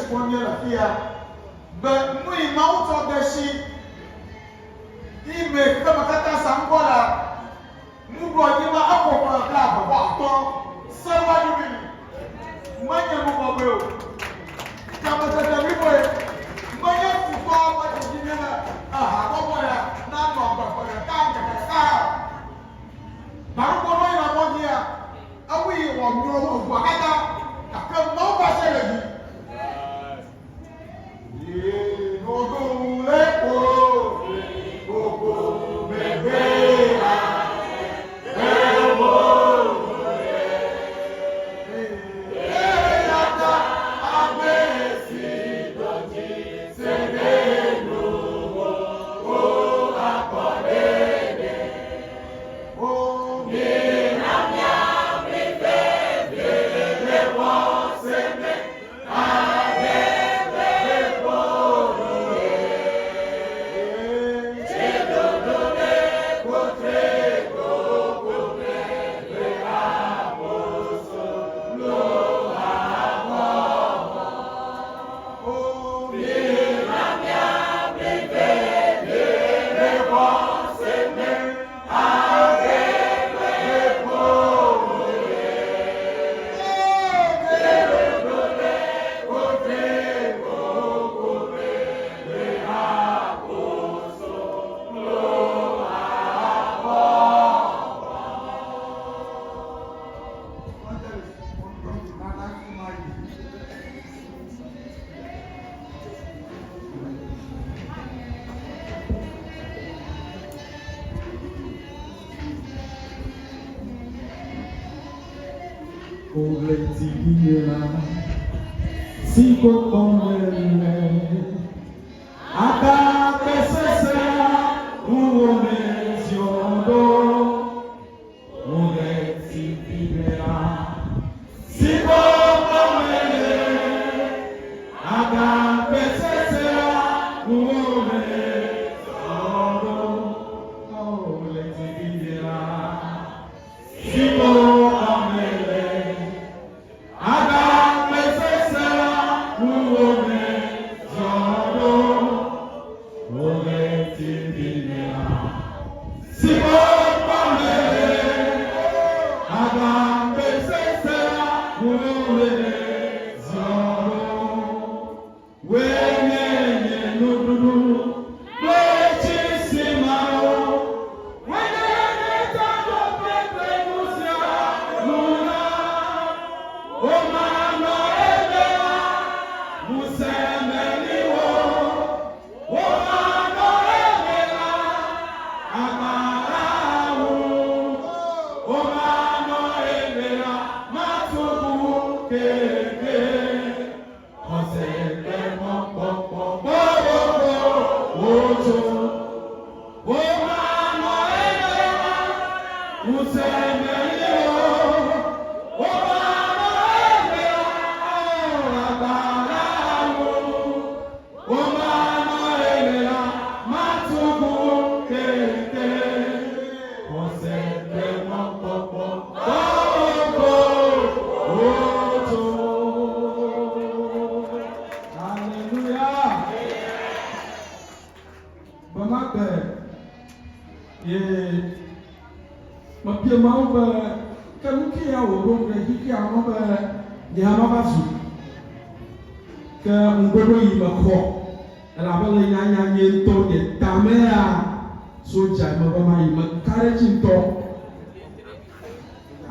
kpɔm míele fiya be nu yi Mawu tsɔ de esi yi me xexeme katã sa ŋkɔ lea, nuɖoanyi ma exɔ ƒe blaeve-vɔ-atɔ̃ silver jubilee. Menye nu bɔbɔe o. Kametete bliboe. Menye futɔ ƒe didi nye be ehabɔbɔ ya nanɔ agbe ƒe ɖeka ŋkeke ɖeka ya o. Gbaɖogbo nɔ anyi le mɔ dzia, ewui wònyrɔ wu eʋua katã, gake Mawu ƒe asi le edzi. Ye nodo le ko koko megbea ewo Eyata ame si dɔdzi se ɖe nuwo wo akpɔ ɖeɖe. O mina míaʋli vevie le xɔse me. Ɣletivinyela si gbɔ mele agakpe sesẽ ŋuwò neziɔ ɖo. Ɣletivinyela si gbɔ mele agakpe sesẽ ŋuwò neziɔ ɖo. Ɣletivinyela si gbɔ mele agakpe sesẽ ŋuwò neziɔ ɖo. Ɣletivinyela si gbɔ mele agakpe sesẽ ŋuwò neziɔ ɖo. Wòe nye nye nuɖuɖu kple tsi si mano. Wòe nye nye taɖoƒe kple nu sia nu nam. Womanɔ egbea, ŋusẽ meli o. Womanɔ egbea, agbala wu. Womanɔ egbea, matu ʋu keŋkeŋ. Xɔse kple mɔkpɔkpɔ gbɔgbɔgbɔ wotso. Womanɔ egbea, ŋusẽ meli o. Womanɔ egbea, agbala wu. Womanɔ egbea, matu ʋu keŋkeŋ. Xɔse kple mɔkpɔkpɔ gbɔgbɔgbɔ wotso. Haleluya! Gbe ma gbe ye mebia Mawu be, Ke nu ke ya wòɖom ɖe xexea me be nye hã mava zu? Ke ŋuɖoɖo yi mexɔ elabe le nyanya nye ŋutɔ nye tamea sodza mebe mayi meka ɖe edzi ŋutɔ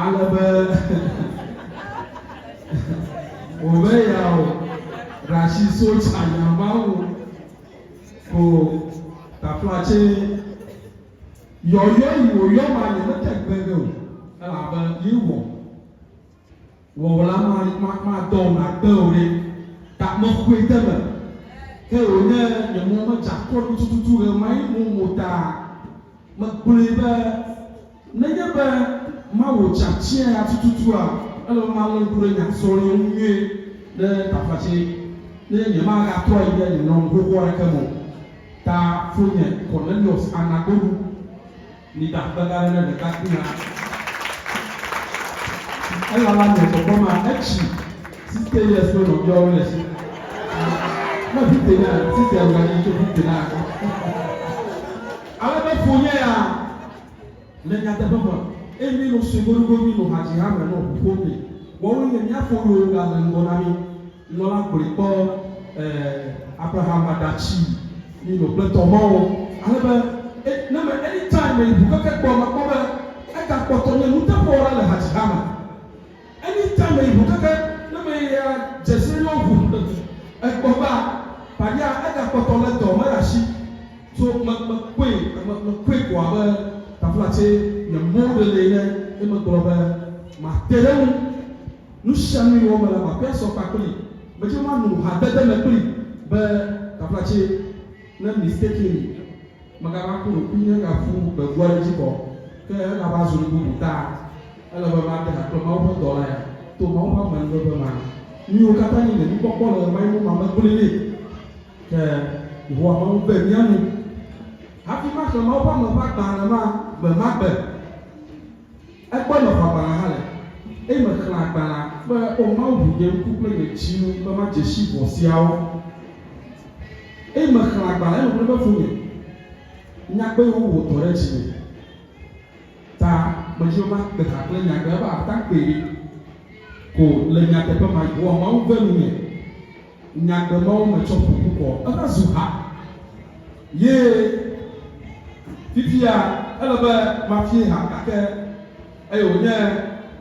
ale be wòbe ya o ɖe asi sodza nya mawu ko taflatse yɔyɔ yi wòyɔ ma nye mete gbe ɖe o elabe ye wɔ Wɔwɔla ma ma madɔ wò nàgbe o ɖe, ta mexɔe de eme. Ke wònye nye mɔ medze akɔ ɖo tututu ɣemaɣi mo ta megblɔe be, Nenye be mawɔ tiatia ya tututua, ele be malé ŋku ɖe nye azɔliwo ŋu nyuie ne taflatse ne nyemagatrɔ ayi ɖe nye nɔnu xoxo aɖeke me o. Ta fonye Cornelius Anagodu. Mida akpe gã aɖe ne ɖekakpui la. Elala nye kpɔkpɔ ma etsi 60 years kple nɔviawo le esi. Me ƒite na tite wɔ yi tso ƒite na. Ale be fonye ya le nyateƒe me eye mi no sue godogo mi no hadzi ha me no ʋu ƒom mi. Wɔwoe nye mía fo yiwo ga le ŋgɔ na mi. Nunɔla gblɔe kpɔ eh Abraham aɖatsi mi no kple tɔ mawo. Ale be e ne me anytime me yi ʋu keke gbɔ me kpɔ be ega kpɔtɔ nye nuteƒewɔla le hadzi ha me. Anytime me yi ʋu keke ne me yi dze si nyɔ ʋu egbɔ va paɖia ega kpɔtɔ le dɔ me ɖe asi. So me me kpɔe me me kpɔe ko abe taflatse nye mɔ ɖe le ene ye me gblɔ be ma te ɖe ŋu. Nu sia nu yi wɔ me la ma kpɔe asɔ kpa kpli. Me dzi be ma no hadede me kpli be taflatse ne mistakenly Megava ku ɖokuinye gaƒu gbegbu aɖe dzi kɔ, ke egava zu nu bubu ta. Ele be made ha kple Mawu ƒe dɔla ya, to Mawu ƒe amenuveve mea. Nuyiwo katã nye nye nukpɔkpɔ le ɣemaɣi mo ma megblɔe nɛ. Ke Yehowa Mawu ve mía nu. Hafi maxlẽ Mawu ƒe ame ƒe agbalẽ ma gbemagbe. Egbɔe mexɔ agbalẽa hã le. Eye mexlẽ agbalẽa be, O Mawu ʋu nye ŋku kple nye dzi nu be madze si vɔ̃ siawo. Eye mexlẽ agbalẽa eye megblɔ be, Fonye, nyagbe yiwo wɔ dɔ ɖe dzinye ta medi be makpe ha kple nyagbe ebe atakpui ɖi ko le nyateƒe ma Yehowa Mawu ve nunye. Nyagbe mawo metsɔ ƒo ƒu kɔ eva zu ha. Ye fifia ele be mafie ha gake eye wònye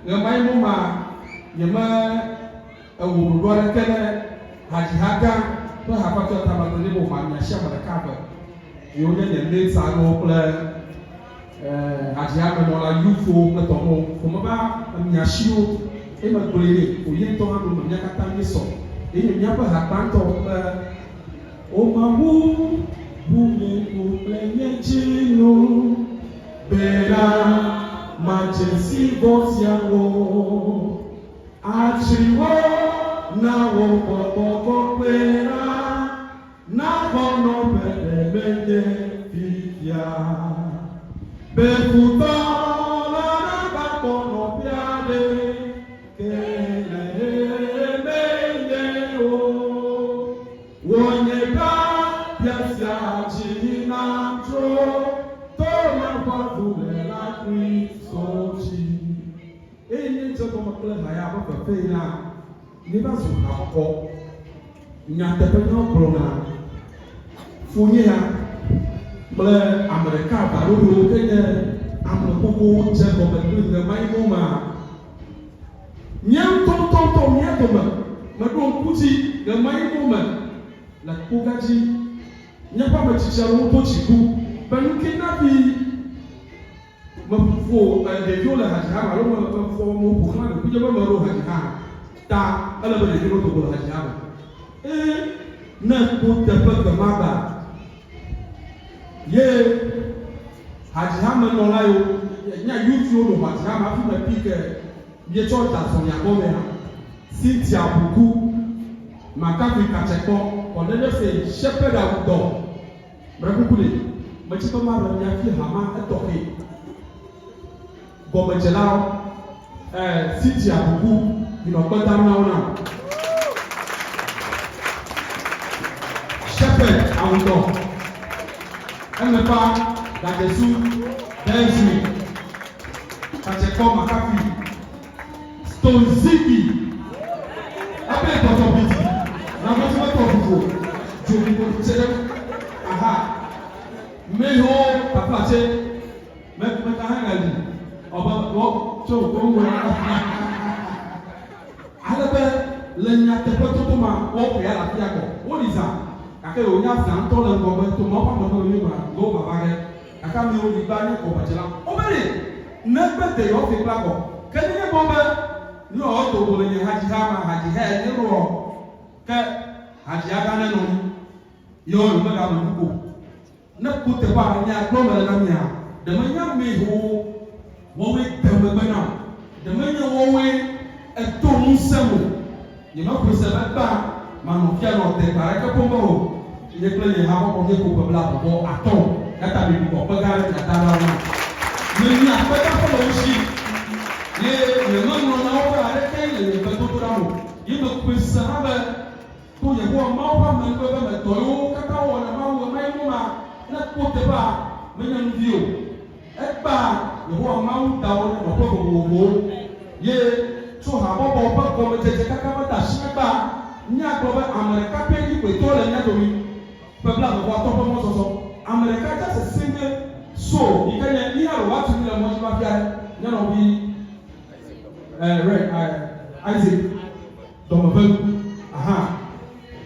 ɣemaɣi mɔ ma nyeme ewɔ ɖoɖo aɖeke ne hadziha gã ƒe hafatua ta megblɔ nɛ be wòma mia si ame ɖeka eve yiwo nye nye mates aɖewo kple hadzihamenɔla youthwo kple tɔmɔwo ko meva mia siwo eye megblɔe nɛ ko ye ŋutɔ hã ɖo me mía katã míesɔ ye nye míaƒe ha gbãtɔ be O Mawu, ʋu nye ŋku kple nye dzi nu bena madze si vɔ̃ siawo. Atsri wo na wò gbɔgbɔ kɔkɔe la naxɔ nɔƒe ɖe menye fifia, be futɔ la nagakpɔ nɔƒea ɖeke le menye o. Wò nye biabia sia dzi natro to míaƒe avuléla Kristo dzi. Eye míedze egɔme kple ha ya ƒe fefe la, míeva zu habɔbɔ. Nyateƒenyawo gblɔna, Fonyea kple ame ɖeka eve alo ɖewo ke nye ame xoxowo dze egɔme kplim ɣemaɣi mɔ ma. Mía ŋutɔŋutɔŋutɔ mía dome meɖo ŋku dzi ɣemaɣi mɔ me le kpoga dzi. Míaƒe ame tsitsi aɖewo do dziku be nuke na vi Meƒo ɖeviwo le hadziha me alo mefɔ mo ƒo xlã ɖokuinye be meɖo hadziha ta ele be ɖeviwo no dogo le hadziha me. Eye ne kpo teƒe gbemagbea, ye hadziha me nɔla yiwo nya youth yiwo no hadziha me hafi me pick mietsɔ da zɔlia gɔmea, Cynthia Buku, Makafui Katsekpɔ, Cornelius Shepherd Awudɔ, Mre kuku ɖe, metsi be maɖe mia fi hama etɔxɛ. Gɔmedzelawo, ɛ, Cynthia Buku, minɔ kpe dam na wo nam. Shepherd Awudɔ, Emefa Gadzesu, Benzu, Katsekpɔ Makafui, Stone Ziggy, Ebe tɔtɔ bidi, na meti me tɔ vovo, dzo vovo tse ɖe aha, meho tafla tse, me me ka hã gali, ɔbe wɔ tso ko ŋu Ale be le nyateƒe toto ma wɔ ƒe ya le afia kɔ, wo li zã, gake yewo nya zã ŋutɔ le ŋgɔgbe to ma woƒe ame ƒe yoyome go vava ge. Gake amewo li va nye gɔmedzela. Wobe ɖe, negbe de yewoaƒe kpla kɔ. Ke ne nye gbɔ be, nu yewoa do go le nye hadziha ma, hadziha ya nye ɖoɔ, ke hadzia gã nenɔ anyi. Yewo yewo mega me nu o. Ne ku teƒea nya gblɔ mele na mia, ɖe menye amewo wɔwoe de megbe nam o. Ɖe menye wɔwoe eto ŋusẽm o. Nyemeƒoe se be gbã manɔ fia nɔ degbe aɖeke ƒom be o. Nye kple nye habɔbɔ míeƒo ƒe blaeve-vɔ-atɔ̃ o, eya ta migbugbɔ kpe gã aɖe miada ɖe wo na. Menyi akpedaƒe le wo si, ye nyemeŋlɔ na wo be aɖeke le nye gbedodoɖa me o, ye meƒoe se hã be to nye. Yehowa Mawu ƒe amenuveve me dɔ yiwo katã wowɔ na Mawu ɣemaɣi ŋu ma, ne ekpɔ teƒea, menye nu vi o. Egbea Yehowa Mawu da wo ɖe nɔƒe vovovowo, ye tso habɔbɔ ƒe gɔmedzedze kaka va de asi egbea, míagblɔ be ame ɖeka pɛ dzi koe tɔ le mía domi. Ƒe blaeve-vɔ-atɔ̃ ƒe mɔzɔzɔ, ame ɖeka dze ase single soul yi ke nye Iya alo woatu mí le mɔ dzi va fia ɖe mía nɔvi eh, Ray, eh, Isaac dɔmeʋenu. Aha,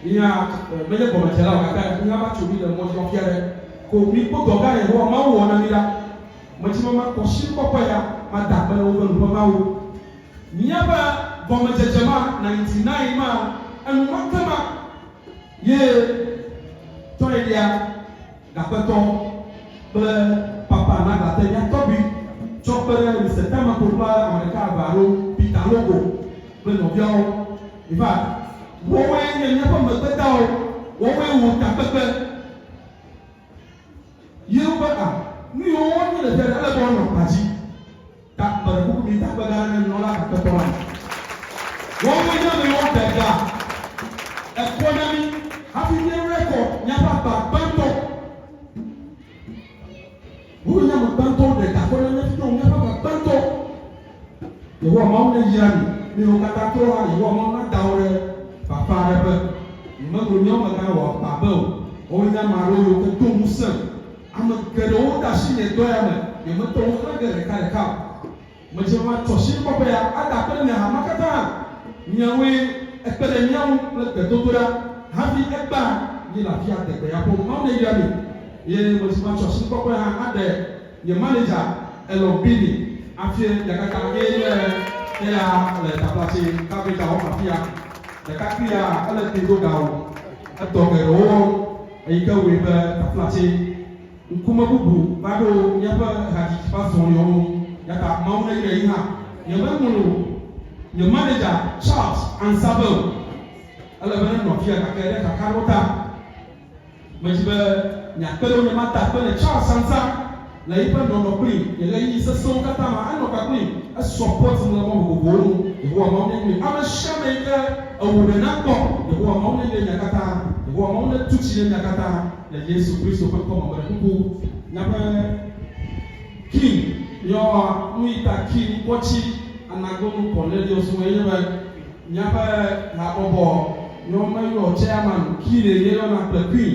Iya eh, menye gɔmedzela o gake Iya va tso mí le mɔ dzi va fia ɖe. Ko míkpɔ dɔ gã Yehowa Mawu wɔ na mí ɖa. Metsi be makɔ shikpɔkpɔ ya mada akpe ɖe woƒe nuƒe Mawu. Míaƒe gɔmedzedze ma, 99 ma, enumake ma, Ye tɔelia gakpetɔ kple papa nagate mía tɔgbui tsɔ kpe ɖe Mister Tamaklo kple ame ɖeka eve alo Peter Logo kple nɔviawo. In fact, woawoe nye míaƒe megbetawo, woawoe wɔ takpekpe. Ye wobe a, nu yiwo wɔm míele fia ɖe, ele be woanɔ akpa dzi. Ta meɖe kuku mi takpe gã ɖe ne nunɔla gakpetɔ la me. Woawoe nye ame yiwo ɖe ga ekɔ na mí hafi mí record míaƒe agba gbãtɔ. Woawoe nye ame gbãtɔwo ɖe ga kɔ na mí hafi míewɔ míaƒe agba gbãtɔ. Yehowa Mawu ne yra mi. Mi yiwo katã trɔ hã Yehowa Mawu nada wo ɖe fafa aɖe ƒe. Nyemegblɔ míawo megã wɔ akpa be o. Woawoe nye ame aɖewo yiwo ke do ŋusẽm. Ame geɖewo de asi nye dɔ ya me, nyemete ŋu xlẽ ge ɖekaɖeka o. Medze be matsɔ asinikpɔkpɔ ya ada akpe ɖe mia hamea katã. Miawoe ekpe ɖe mía ŋu kple gbedodoɖa hafi egbea míele afia adegbe ya ƒom. Mawu neyra mi. Eye medze be matsɔ asinikpɔkpɔ ya hã aɖe nye manager Elon Binney afie yakaka ye nye eya le taflatse carpenter wɔm afia. Ɖekakpuia ele te do ga o. Edɔ geɖewo wɔm eyi ke wɔe be taflatse ŋkume bubu va ɖo míaƒe hadzidzi ƒe azɔliwo ŋu. Yata Mawu neyrae yi hã. Nyemeŋlɔ nye manager Charles Ansah be o. Ele be nenɔ afia gake ɖe kaka ɖo ta. Medi be miakpe ɖe ŋunye mada akpe ne Charles Ansah le yiƒe nɔnɔ kplim nye ɣeyiɣi sesẽwo katã me. Enɔ kpakplim, esɔpɔtim le mɔ vovovowo nu. Yehowa Mawu nenyui ame sia ame yi ke ewò ɖe na kpɔ. Yehowa Mawu neyre mia katã. Yehowa Mawu netu tsi ɖe mia katã le Yesu Kristo ƒe ŋkɔ me. Meɖe kuku, miaƒe King yɔ nu yi ta King ŋkɔ tsi Anagonu Cornelius ŋue nye be, Míaƒe habɔbɔ yɔ meyɔ chairman Kinney míeyɔna kple Queen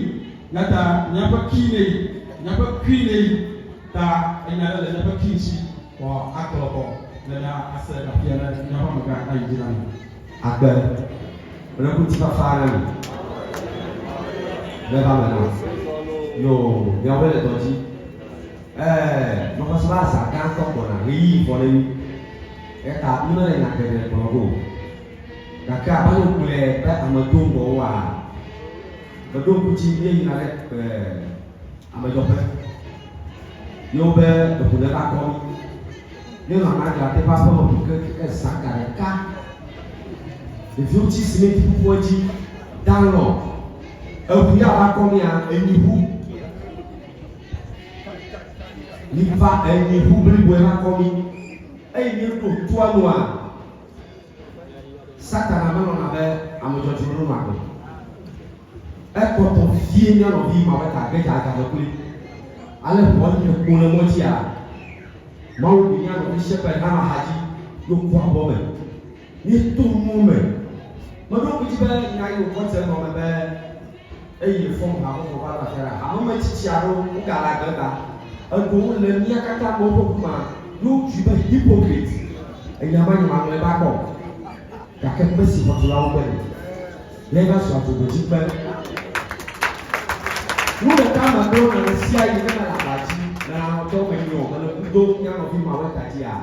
yata míaƒe Kinney míaƒe Queeney ta enya ɖe le míaƒe King si kɔ akplɔ kɔ ne mía ase gafia ne míaƒe amegã ayi dzi na mi. Agbe ɖe ŋutifafa na mi. Neva me na yoo miawoe le dɔ dzi. Ɛɛ mexɔ se be azã gãtɔ gbɔna ɣeyiɣi vɔ ne mí. Eya ta mímele nya geɖe gblɔ ge o. Gake abe ale wogblɔe be ame do ŋgɔ woa, meɖo ŋku dzi míeyina ɖe amedzɔƒe ye wobe eʋu neva kɔ mí. Míenɔ Anagla teƒe aƒeme ʋu keŋkeŋ zã ga ɖeka. Ɖeviwo tsi simiti ƒuƒua dzi da alɔ. Eʋu ya va kɔ mía, enyi ʋu. Miva enyi ʋu bliboe va kɔ mí. Eye míeɖo toa nua, Satana melɔ̃na be ame dzɔdzɔewo nonɔ agbe o. Ekpɔtɔ vie mía nɔvi mawo ta ge dze adzame kloe. Ale ʋua nye kpo le mɔ dzia, Mawu ɖi mía nɔvi Shepherd hã nɔ axa dzi yo ku abɔ me. Míeto nuwo me. Meɖo ŋku dzi be nya yi wòkɔ dze egɔme be eye fɔm habɔbɔ va ɖo afia ɖa. Hamemetsitsi aɖewo wogale agbe egbea. Eɖewo le mía katã amewo ƒe ŋkume ye wodui be hypocrite. Enya ma nyemaŋlɔe be akpɔ o. Gake kpe si xɔtulawo gbe ɖe, yae va zu adzogodzikpe. Nu ɖeka megblɔna ɣesiaɣi ne mele aba dzi le lãnɔtɔwo me nyɔ mele ŋku dom mía nɔvi Maweta dzia,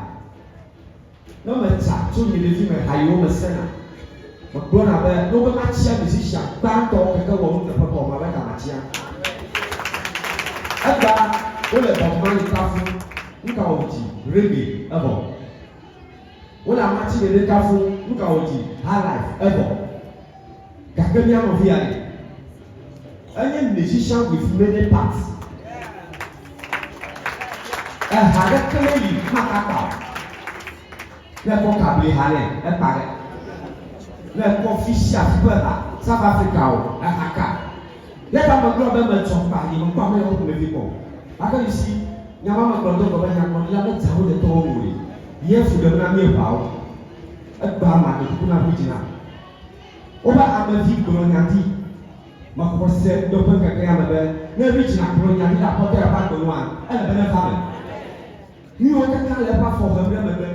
Ne metsa tso nye ɖevime ha yiwo mesena, megblɔna be ne wobe matsia musician gbãtɔ keke wɔ nuteƒe kɔ mabe ta matsia. Egbea wole Bob Marley kafum, nuka wòdzi? Reggae, evɔ. Wole Amakye Dede kafum, nuka wòdzi? Highlife, evɔ. Gake mía nɔvia ɖe? Enye musician with many parts. Eha ɖeke meli maka kpa o. Ne ekɔ kabli ha nɛ, ekpa ɖe. Ne ekɔ fi sia fi ƒe ha. South Africa o, eha ka? Eya ta megblɔ be medzɔ kpa nye mekpɔ ame yawo ƒomevi kpɔ o. Gake you see, nya ma megblɔ do ŋgɔ be nyagblɔɖila medza wo detɔwo ŋu o ɖe. Ye fu ɖem na mí eʋawo. Egbea maɖe kuku na Virginia. Wobe amevi gblɔ nya ɖi. Mexɔ se ŋdɔ ƒe ŋkeke ya me be ne Regina gblɔ nya ɖi le aƒetɔ ya ƒe agbe ŋua, ele be neva eme. Nuyiwo katã le eƒe afɔ hem ɖe megbe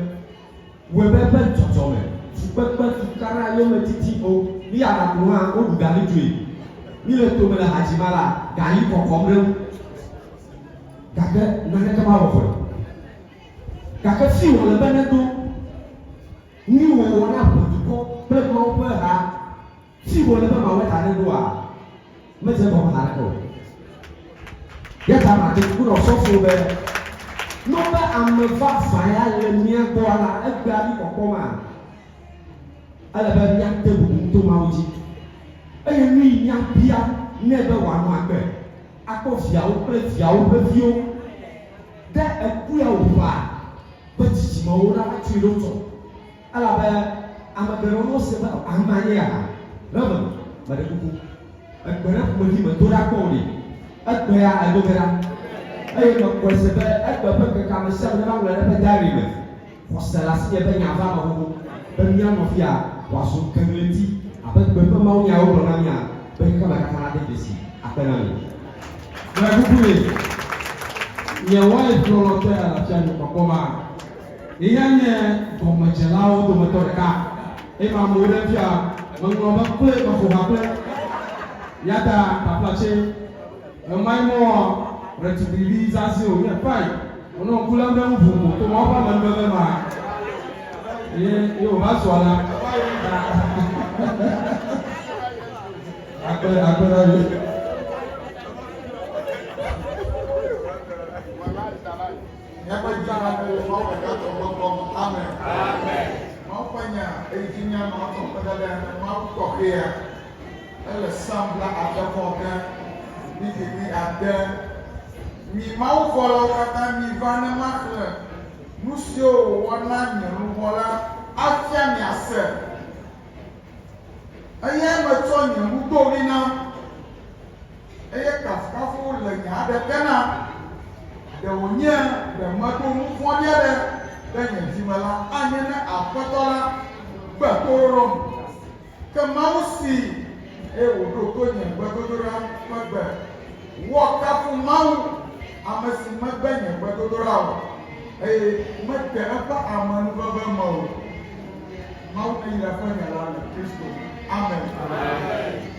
wɔe be eƒe dzɔdzɔme, fukpekpe, tukaɖa, yometiti, o, mi ya ɖaku hã woɖu gali dzoe. Mi le tome le ha dzima la, gali kɔkɔm ɖe ŋu. Gake naneke mawɔ vɔe o. Gake fi wòle be nedo nyuiwɔwɔ na ʋedukɔ kple Mawu ƒe ha. Fi wòle be mawɔe da ɖe ɖoa, medze egɔme haɖeke o. Eya ta mate ŋu nɔ sɔsɔ be, Ne wobe ame vavã ya le mía gbɔ la, egbea mí kpɔkpɔ ma, ele be míate bubu ŋu to Mawu dzi. Eye nuyi míabia nɛ be wòanɔ agbe akpɔ viawo kple viawo ƒe viwo ɖe eku ya wòƒã ƒe dzidzimewo nava tsoe ɖo tsɔ. Elabe ame geɖewo mose be amea nye ya hã. Rev. Meɖe kuku, egbe ɖe ƒomevi medo ɖa kpɔ o ɖe, egbea edo ge ɖa. Eye mexɔe se be egbe ƒe ŋkeke ame sia ame neva ŋlɔe ɖe eƒe diary me. Xɔse le asinye be nya va eme xoxo be mía nɔvia wòazu ŋkeɣleti abe gbe ƒe mawunyae wogblɔ na mía be xexeme katã nade dzesi akpe na mi. Meɖe kuku ɖe, nye wife lɔlɔ̃tɔe le afia nye kpɔkpɔ ma. Eya nye gɔmedzelawo dometɔ ɖeka. Eye amewo ɖe fia, meŋlɔ be kloe, mexo ha kloe. Ya ta taflatse, ɣemaɣi mewɔ ɖetugbivi zazɛ̃ o, nye fine. Wonɔ ŋku lém ɖe eŋu vovo to Mawu ƒe amenuveve mea, ye, ye wòva zu alea. Akpe, akpe na mi. Míaƒe dzi nate le Mawu ɖeka tɔ gbɔ kpɔm. Amen. Mawu ƒe nya eyi dzi míanɔ atsɔ kpedada ne Mawu tɔxɛa. Ele Psalm bla ade vɔ ade, kpukpui wui ade. Mi Mawu vɔ̃lawo katã miva ne maxlẽ nu siwo wòwɔ na nye luʋɔ la afia miase. Eyae metsɔ nye nu do ɣli na. Eye kafukafu le nye aɖe te na. Ɖe wònye ɖe meɖo nu vɔ̃ɖi aɖe ɖe nye dzi me la, anye ne Aƒetɔ la gbe toɖoɖom. Ke Mawu see, eye wòɖo to nye gbedodoɖa ƒe gbe. Woakafu Mawu, ame si megbe nye gbedodoɖa o, eye mede eƒe amenuveve me o. Mawu neyra eƒe nya la le Kristo me. Amen.